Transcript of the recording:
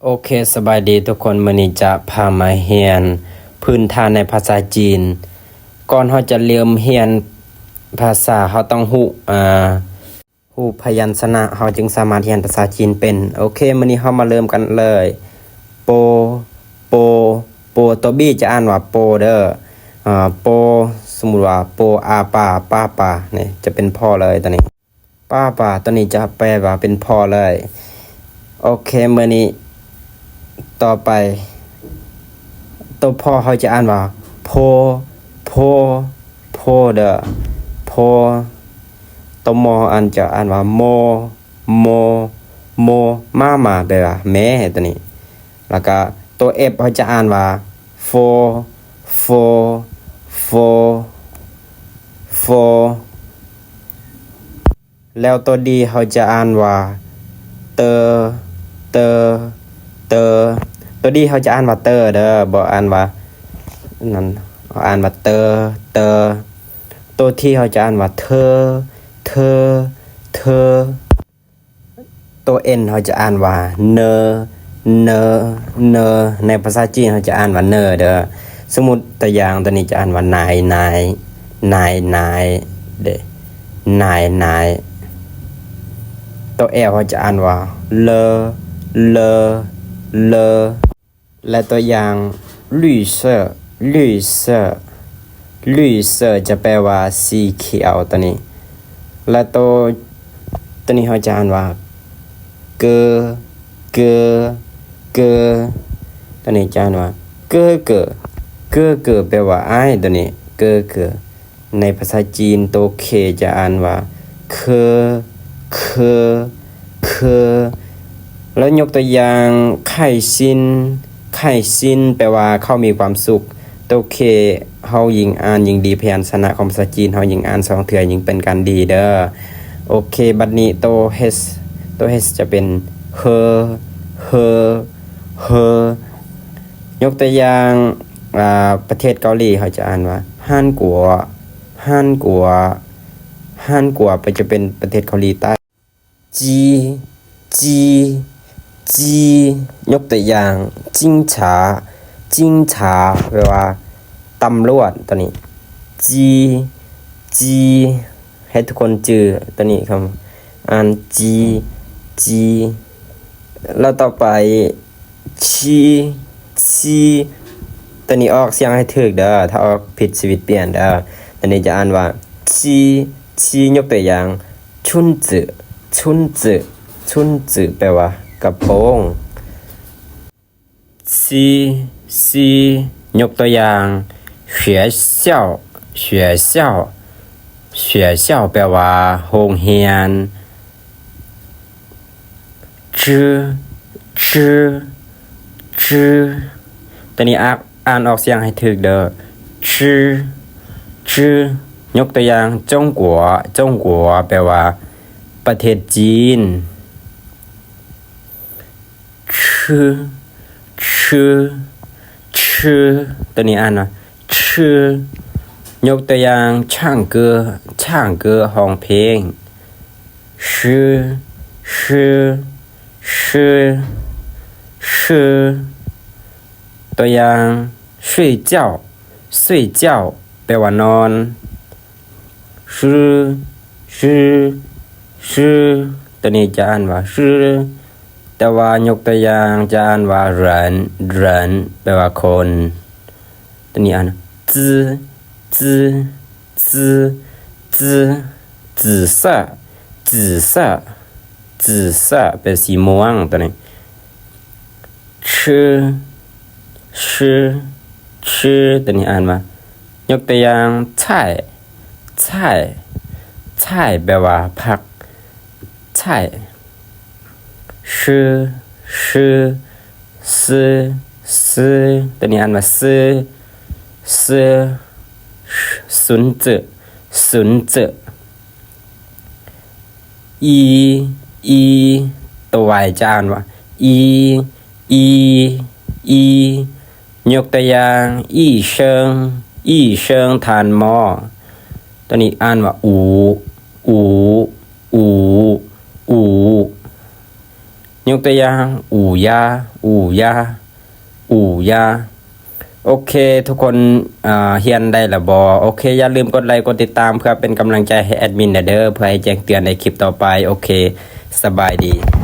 ໂອເຄ ສະບາຍດີທຸກຄົນ, ມື້ນີ້ຈະພາມາຮຽນພື້ນຖານໃນພາສາຈີນ. ກ່ອນເຮົາຈະເລີ່ມຮຽນພາສາ, ເຮົາຕ້ອງຮູ້ ອ່າ ຮູ້ພະຍັນຊະນະ, ເຮົາຈຶ່ງສາມາດຮຽນພາສາຈີນເປັນ. ໂອເຄ, ມື້ນີ້ເຮົາມາເລີ່ມກັນເລີຍ. ໂປ, ໂປ, ໂປ, ຕົວ B ຈະອ່ານວ່າໂປເດີ. ອ່າ ໂປ, ສົມມຸດວ່າ ໂປອາປາ, ປາປາ, ນີ້ຈະເປັນພໍ່ເລີຍຕົວນີ້. ປາປາ ຕົວນີ້ຈະແປວ່າເປັນພໍ່ເລີຍ. ໂອເຄ, ມື້ນີ້ ຕໍ່ໄປ ຕົວ ພໍ ເຮົາຈະອ່ານວ່າ ໂພ, ໂພ, ໂພເດີ, ໂພ. ຕົວ ມໍ ອັນ ຈະອ່ານວ່າ ໂມ, ໂມ, ໂມ, ມາມາ ແປວ່າແມ່ຕົວນີ້. ແລ້ວກະຕົວ ເອັຟ ເຮົາຈະອ່ານວ່າ ໂຟ, ໂຟ, ໂຟ, ໂຟ. ແລ້ວຕົວ ດີ ເຮົາຈະອ່ານວ່າ ເຕີ, ເຕີ, ເຕີ. ຕົວ ດີ ເຮົາຈະອ່ານວ່າ ເຕີເດີ, ບໍ່ອ່ານວ່ານັ້ນ, ເຮົາອ່ານວ່າ ເຕີ, ເຕີ. ຕົວ ທີ ເຮົາຈະອ່ານວ່າ ເທີ, ເທີ, ເທີ. ຕົວ ເອັນ ເຮົາຈະອ່ານວ່າ ເນີ, ເນີ, ເນີ. ໃນພາສາຈີນເຮົາຈະອ່ານວ່າ ເນີເດີ. ສົມມຸດຕົວຢ່າງ ຕົວນີ້ຈະອ່ານວ່າ ນາຍ, ນາຍ, ນາຍ, ນາຍເດ້, ນາຍ, ນາຍ. ຕົວ ແອວ ເຮົາຈະອ່ານວ່າ ເລີ, ເລີ, ເລີ. ແລະ ຕົວຢ່າງ 绿色, 绿色, 绿色 ຈະແປວ່າສີຂຽວຕົວນີ້. ແລະ ໂຕ ຕົວນີ້ເຮົາຈະອ່ານວ່າ ເກີ, ເກີ, ເກີ. ຕົວນີ້ຈະອ່ານວ່າ ເກີເກີ, ເກີເກີ ແປວ່າອ້າຍຕົວນີ້, ເກີເກີ. ໃນພາສາຈີນ ໂຕ ເຄ ຈະອ່ານວ່າ ເຄີ, ເຄີ, ເຄີ. ແລ້ວຍົກຕົວຢ່າງ ໄຂຊິນ, ໄຂຊິນ ແປວ່າເຂົາມີຄວາມສຸກ. ໂຕ ເຄ ເຮົາຍິ່ງອ່ານຍິ່ງດີ, ພະຍັນຊະນະຂອງພາສາຈີນເຮົາຍິ່ງອ່ານສອງເທື່ອຍິ່ງເປັນການດີເດີ. ໂອເຄ, ບັດນີ້ໂຕ ເຮຊ, ໂຕ ເຮຊ ຈະເປັນ ເຮີ, ເຮີ, ເຮີ. ຍົກຕົວຢ່າງ ອ່າ ປະເທດເກົາຫຼີ ເຮົາຈະອ່ານວ່າ ຮານກົວ, ຮານກົວ, ຮານກົວ ກໍຈະເປັນປະເທດເກົາຫຼີໃຕ້. ຈີ, ຈີ, ຈີ. ຍົກຕົວຢ່າງ ຈິງຊາ, ຈິງຊາ ແປວ່າຕຳຫຼວດຕົວນີ້. ຈີ, ຈີ. ໃຫ້ທຸກຄົນຈື່ຕົວນີ້ຄຳ ອ່ານ ຈີ, ຈີ. ແລ້ວຕໍ່ໄປ ຊີ, ຊີ. ຕົວນີ້ອອກສຽງໃຫ້ຖືກເດີ, ຖ້າອອກຜິດຊີວິດປ່ຽນເດີ. ຕົວນີ້ຈະອ່ານວ່າ ຊີ, ຊີ. ຍົກຕົວຢ່າງ ຊຸນຈື, ຊຸນຈື, ຊຸນຈື ແປວ່າກະໂປງ. ຊີ, ຊີ. ຍົກຕົວຢ່າງ ເສຍເຊວ, ເສຍເຊວ, ເສຍເຊວ ແປວ່າໂຮງຮຽນ. ຈື່, ຈື່, ຈື່. ຕົວນີ້ອ່ານອອກສຽງໃຫ້ຖືກເດີ, ຈື່, ຈື່. ຍົກຕົວຢ່າງ ຈົງກົວ, ຈົງກົວ ແປວ່າປະເທດຈີນ. ຊື່, ຊື່, ຊື່. ຕົວນີ້ອ່ານວ່າ ຊື່. ຍົກຕົວຢ່າງ ຊ່າງເກີ, ຊ່າງເກີ ຮ້ອງເພງ. ຊື່, ຊື່, ຊື່, ຊື່. ຕົວຢ່າງ ເສຍເຈົ້າ, ເສຍເຈົ້າ ແປວ່ານອນ. ຊື່, ຊື່, ຊື່. ຕົວນີ້ຈະອ່ານວ່າ ຊື່. ແຕ່ວ່າຍົກຕົວຢ່າງຈະອ່ານວ່າ ເຣິນ, ເຣິນ ແປວ່າຄົນ. ຕົວນີ້ອ່ານ ຈື, ຈື, ຈື, ຈື. ຈືເຊີ, ຈືເຊີ, ຈືເຊີ ແປສີມ່ວງຕົວນີ້. ຊື່, ຊື່, ຊື່. ຕົວນີ້ອ່ານວ່າ ຍົກຕົວຢ່າງ ຊາຍ, ຊາຍ, ຊາຍ ແປວ່າຜັກ. ຊາຍ. ຊື່, ຊື່, ຊື່, ຊື່. ຕົວນີ້ອ່ານວ່າ ຊື່, ຊື່. ຊຸນຈື, ຊຸນຈື. ອີ, ອີ. ຕົວ Y ຈະອ່ານວ່າ ອີ, ອີ, ອີ. ຍົກຕົວຢ່າງ ອີ່ເຊີງ, ອີ່ເຊີງທ່ານໝໍ. ຕົວນີ້ອ່ານວ່າ ອູ, ອູ, ອູ, ອູ. ຍົກຕົວຢ່າງ ອູຢາ ອູຢາ ອູຢາ. ໂອເຄ ທຸກຄົນ ອ່າ ຮຽນໄດ້ແລ້ວບໍ່? ໂອເຄ ຢ່າລືມກົດໄລ ກົດຕິດຕາມ ເພື່ອເປັນກຳລັງໃຈໃຫ້ແອດມິນແດ່ເດີ ເພື່ອໃຫ້ແຈ້ງເຕືອນໃນຄລິບຕໍ່ໄປ. ໂອເຄ ສະບາຍດີ.